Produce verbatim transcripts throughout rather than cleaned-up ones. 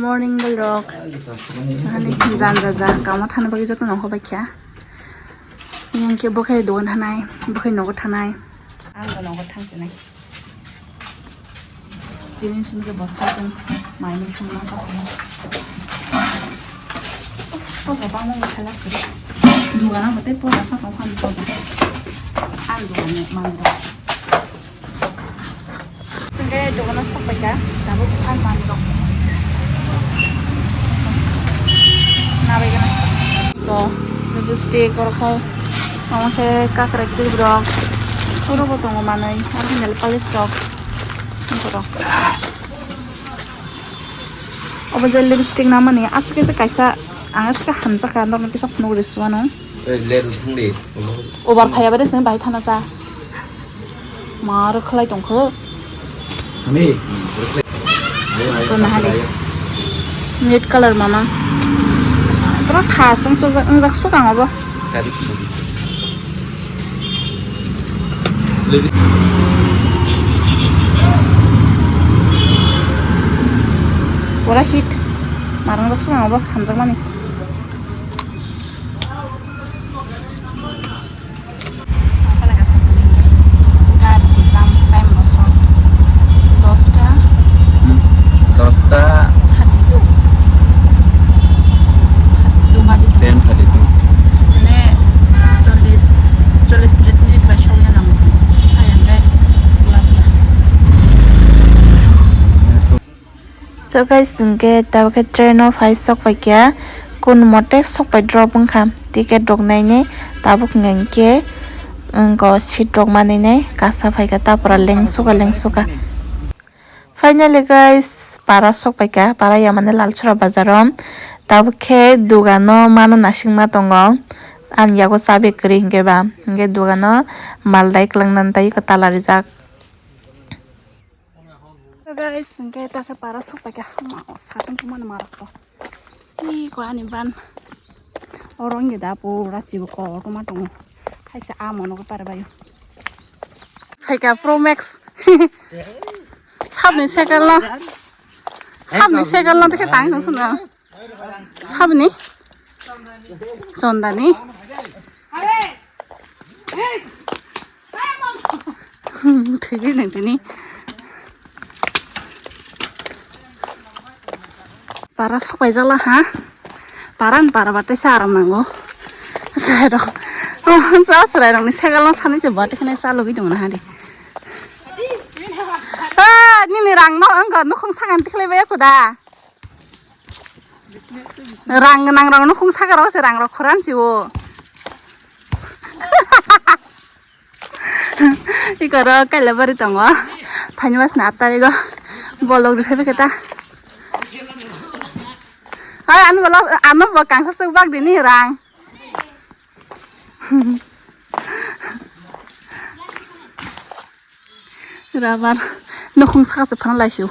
Morning, borok. Hani jan ja ja, kamo thani bagwi joto no hobai kha. Yang ke bo khe dogan thanai, bo khe nogo thanai. Ang bo nogo thang sinai. Tini simi ke bosa jeng mai ni thang na ka. Ko ga bang mo khala kri. Dogan ang bote pora sa tong khan ko ja. Ang dogan ni mang ro. Hingke dogano sok paikha, tabuk ang manwi rok. Nabai gana. To, lipstick, oro khai, omo khe kakrek twi borok. Oro bo tongo manwi, aro nail polish rok. Borok. Obo je lipstick namani, aswk khe kaisa, ang aswk khe hamjakha, norok kisa phunuk rw suano. Obar phaiya bai de seng bai thana sa. Ma aro khlai tongkho. Ani. To nahari. Red color mama. Pura khasang sojak, wngjak sukang obo. Pura hit. Marang jak sukang obo, hamjakmani. Dosta. Hmm. Dosta. Thirty two. Thirty two ma di. Ten thirty two. Mane chollish, chollish tris minute bai sokna nango se. Hai ang dai slap ya. So guys, hingke tabuk khe train o phai sok pai kha, kun mote sok pai drop wngkha, ticket rok nainai tabuk hingke wngko seat rok manwi nai kasa phai kha, tapra lengsuka lengsuka. Finally guys, para sok pai kha, para ya mane Lalsora bazar o, tabuk khe dogano mano nasingma tongo, ani yago chabi kwrwi hingke ba, hingke dogano mal dai kwlwng nani tei tala rijak. Guys, hingke ta khe para sok pai kha, ma o satung kumani ma rok to. Ih, ko ani ban. Oro wngkhe da pura chibo kotorma tongo. Haisa amo nogo para bayo. Phaikha Pro Max. Sabni cycle no. Sabni cycle no dekhe tang thang sano. Sabni. Chondani. Thwidi nang tini. Para sok pai jala ha. Para ni para batai sa aram nango. Chwrai rok. Oh, sa chwrai rok ni cycle no sani se batai khane sa logi dong na ha di. Ah, nini rang no ang nukhung sangan tikhlai bai ko da. Rang gwnang rok nukhung saka rok se rang rok khorang si o. Iko ro kaila bari tongo. Phaini mas na atai go. Bolok ri phai khe ta. Hai anu bolok anu bo kangsa suk bak dini rang. Rabar nukhung saka se phano laisio.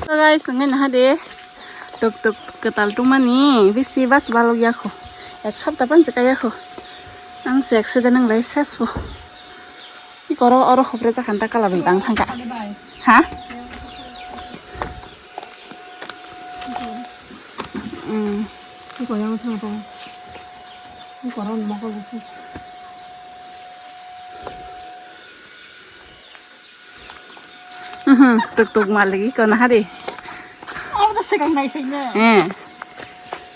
So guys, ngai naha de tuk tuk kwtal tungmani bisi bas balok yakho. Ek sapta pan chika yakho. Ang se accident nang lai ses bo. I koro oro hopre jakhanta kalar dang thangka. Ha? Hmm. Mhm, tuk tuk malik iko naha di. Abo to swkang nai phai no. Eh.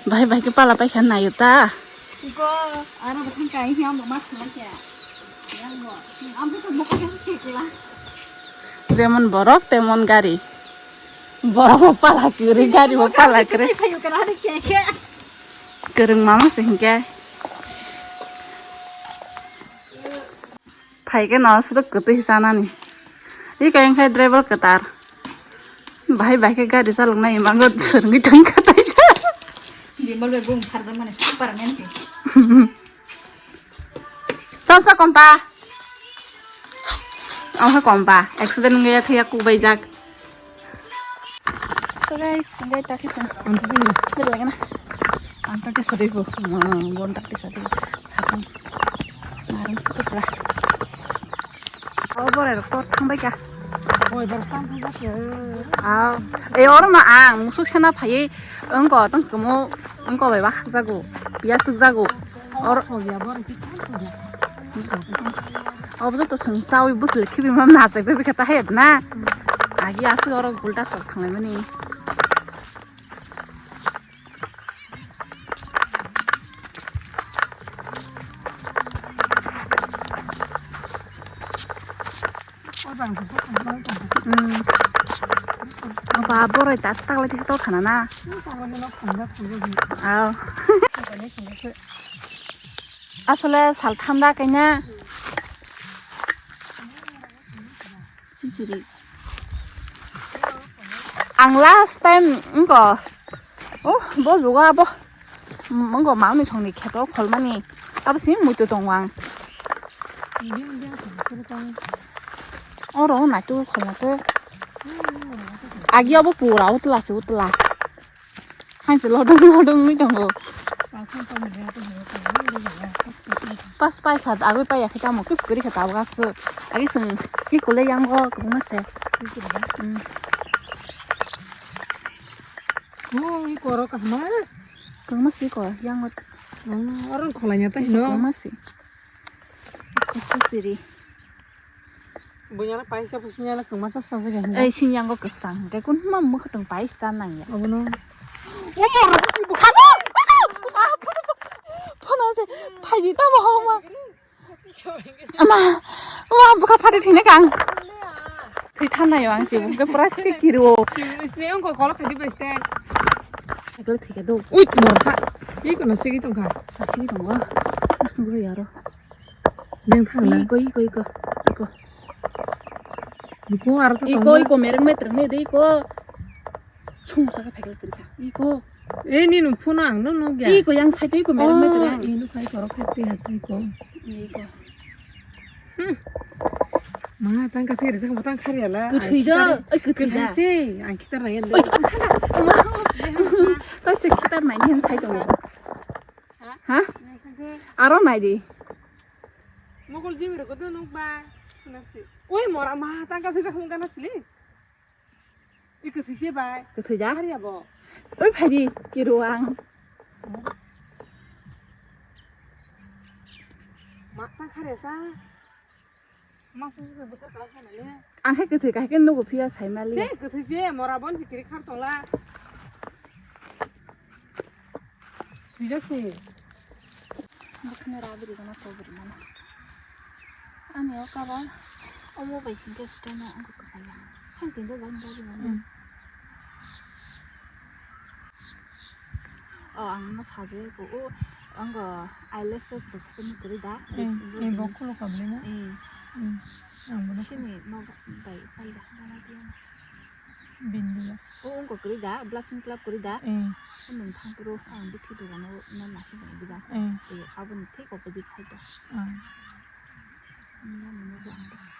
Bahai bahai khe pala paikha naio ta. Iko, aro bo thang kai hi ambo mas ma kya. Yang bo. Ambo to mokol khe kekla. Jemon borok, temon gari. Borok bo pala kwrwi, gari bo pala kwrwi. Phai kana hari keke. Kwrwng mama se hinkhe. Phaikhe no swrwk kwtwi chanani. Iko wngkhe driver kwtar. Bahai bahai khe gari chaloknai mango swrwngwi tongkha taisa. Bimal bai bung pharjakmani Superman se. Tamsa kompa. Omo kompa accident wngya thaya kubaijak. So guys, hingke ta khe chwng. Belai gana. Ang ta khe sori bo. Bon ta khe sori. Sakang. Narang sukupra. O borai rok tor thang bai kha. Aw, e oro no ang musuk sena phaiwi wngko tong komo wngko bai ba hakjago, ya chukjago. Or obo joto chwng chawi bwswk khibi ma nachai bai khe ta hayat na. Agi aswk oro gulta sok thanglai mani. Hmm. Ba, boroi tak tak lai to khana na. Aw. Asole sal thanda kanya. Chichiri. Ang last time wngko. Oh, bo juga bo. Wngko mauni songni kheto kholmani. Abo simi muitu tongo ang. Oro naitu kholmate. Agi abo pura utla se utla. Hainse lodong lodong wngwi tongo. Pas pai kha, agwi pai ya khe tamo kus kuri kha tabuk aswk. Agi swng hi kule yango kwbangma se. Hmm. Oh, i koro kahma. Kwbangma se ko yango. Hmm, oro kholaina ta hino. Kwbangma se. Kwbangma siri. Bunyana paisa pusinyana kwma cha sa jaga hin. Ei, sinyango kwsang hwnkhe kun ma mwkhwtwng paisa nangya. Abono. Sabo! Phone se phaidi tamo homa. Ama, ama bwkha phati thine kang. Thwi thannayo ang chibu hwnkhe pura se kiro. Sini ang ko kolok khadi beste. Ekle thike do. Ui, mor kha. Iko no sigi tong kha. Sigi tong kha. Asung ro yaro. Neng thang la. Iko, iko, iko. Iko. Iko aro to iko, tongo. Iko mereng metreng ne de iko. Chung saka phaikal kiri kha. Iko. Eh, ni nung phone ang no nugya. Iko yang side iko mereng metreng. Oh, ino khai korok khai te hat iko. Iko. Hmm. Ma, tang ka theri sang batang khari ala. Kwthwi da, ai kwthwi da. Kwthwi se, ang khitar na yan da. Kaisa khitar na yan sai tongo. Ha? Aro nai di. Mokol jimi rok do nuk bai. Oi mora ma tang ka phika hung kana sili. Iko sise bai. Ko thoi ja. Hari abo. Oi phaidi kiruang. Ma tang khare sa. Ma sung sung bwsa kala khanale. Ang hai kwthwi kahai khe nugo phiya saimali. Tei kwthwi je mora bon sikiri khar tongla. Thwijak se. Bwkhani rabri gana tobri mana. Ani o kaba omo bai hingke stone ang kaya. Hang tinda bang bari mana. Hmm. Oh, ang no sabi ko o ang eyelashes ko kani kuri da. Hmm, ni bokolo kabli na. Hmm. Hmm. Ang bono. Sini no bai sai da. Bindiya. O wngkha kwrwi da, blushing club kwrwi da. Eh. Nwng thang phuru ang bikhi dogano no naising tong di ba. Eh. Eh, aboni thik opposite side o. Ah.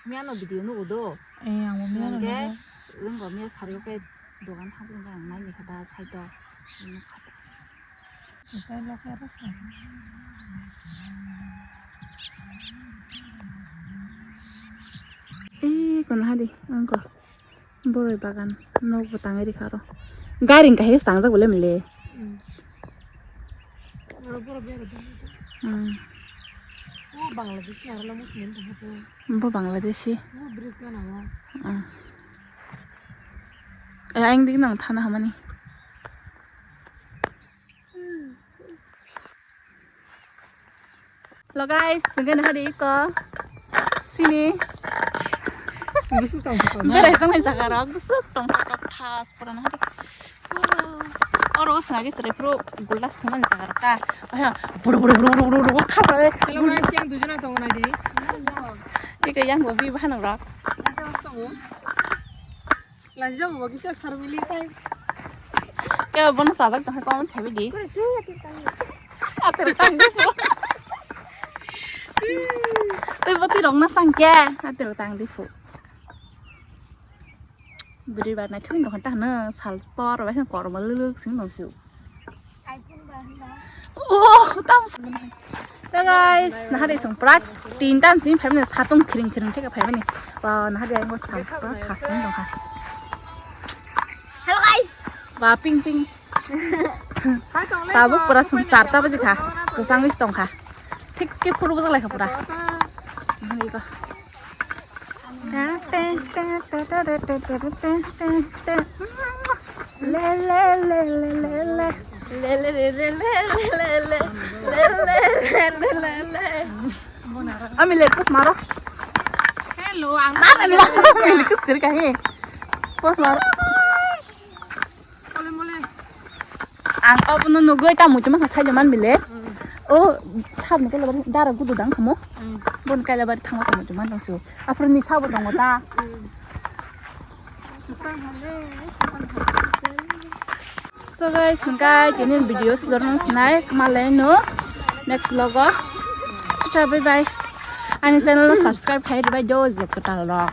Miyano video nugo do. Eh, ang bo miyano nugo. Wngkha miya sari o khe dogan thang phuru ang nai ni kha da side o. Nukha da. Eh, kono hadi, wngkha. Boroi bagan nok bo tangwi rikha aro. Gari hwnkha hai tangjak bole mile. Hmm. Aro borok berajak. Hmm. O Bangladeshi aro lama sini tongkha. Bo Bangladeshi. O bridge gana o. Hmm. Eh, ayang dik nang thana hamani. Hello guys, sengke naha di ko. Sini. Busuk tong kha na. Berai jong hai jaga rok, busuk tong kha tok thas pura naha di. Wow. Oro sengke sere pro guldas thumani jaga rok ta. Aya, buru buru buru buru buru kha pare. Hello guys, yang dujuna tong nai di. Ika yang bo bi bahan rok. Tongo. Laijak bo kisa sarmili tai. Kebo bono sajak tong khe comment khaibidi. Ater tang di phu. Tei bo twi rok na sang khe ater tang di phu. Bwrwi ba naithok ni dokhon ta hwno sal por bai khe kormo lwlwk sing tong phu. Oh, tam. So guys, nahari sung prak tinta sini phaimani satung khiring khiring theke phaimani. Wow, nahari ang sung prak khasung dong ha. Hello guys. Ba ping ping. Tabuk pura sung charta baji kha. Kusang wis tong kha. Thik ke phuru bujak lai kha pura. Nahari ko. Ami le pus maro. Hello, ang. Ami le pus kiri kahi. Pus maro. Mole mole. Ang abono nugui ta muchuma kha saida man bile. O sab ni kala bari dara gudu dang khamo. Bon kala bari thangma sa muchuma dang su. Apro ni sabo dong ta. So guys, nungka tini video si dorong sinai kemale no next vlog o. Acha, bye bye. Ani channel no subscribe khai ribai do je kotal rok.